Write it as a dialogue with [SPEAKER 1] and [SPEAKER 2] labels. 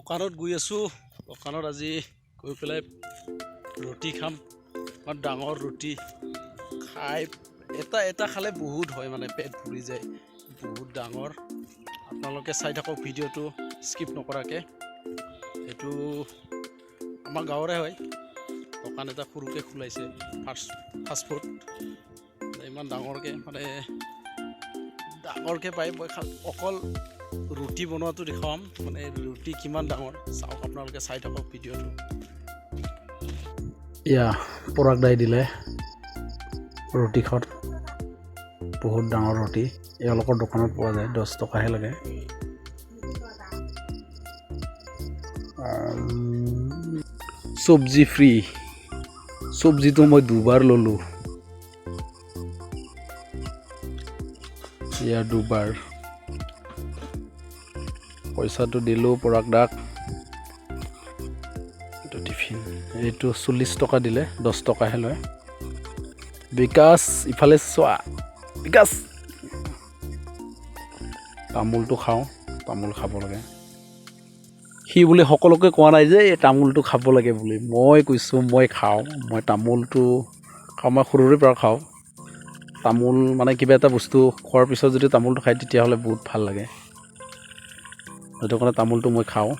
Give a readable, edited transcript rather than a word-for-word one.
[SPEAKER 1] দোকানত গৈ আছোঁ। দোকানত আজি গৈ পেলাই ৰুটি খাম। ইমান ডাঙৰ ৰুটি খাই এটা এটা খালে বহুত হয়, মানে পেট ভৰি যায়, বহুত ডাঙৰ। আপোনালোকে চাই থাকক ভিডিঅ'টো স্কিপ নকৰাকৈ। এইটো আমাৰ গাঁৱৰে হয়, দোকান এটা সৰুকৈ খোলাইছে, ফাষ্ট ফুড। ইমান ডাঙৰকৈ, মানে ডাঙৰকৈ পায়। মই অকল ৰুটি বনোৱাটো দেখুৱাম, মানে ৰুটি কিমান ডাঙৰ চাওক, আপোনালোকে চাই থাকক ভিডিঅ'টো। এয়া পৰাগ দাই দিলে ৰুটিখন, বহুত ডাঙৰ ৰুটি। এওঁলোকৰ দোকানত পোৱা যায়, 10 টকাহে লাগে। চব্জি ফ্ৰী। চব্জিটো মই দুবাৰ ল'লোঁ। ইয়াৰ দুবাৰ পইচাটো দিলোঁ পৰাগ দাক। এইটো টিফিন, এইটো 40 টকা দিলে, 10 টকাহে লয়। বিকাশ, ইফালে চোৱা বিকাশ। তামোলটো খাওঁ, তামোল খাব লাগে। সি বুলি সকলোকে কোৱা নাই যে এই তামোলটো খাব লাগে বুলি। মই কৈছোঁ, মই খাওঁ। মই তামোলটো খাওঁ, মই সৰুৰে পৰা খাওঁ তামোল। মানে কিবা এটা বস্তু খোৱাৰ পিছত যদি তামোলটো খায়, তেতিয়াহ'লে বহুত ভাল লাগে। সেইটো কাৰণে তামোলটো মই খাওঁ।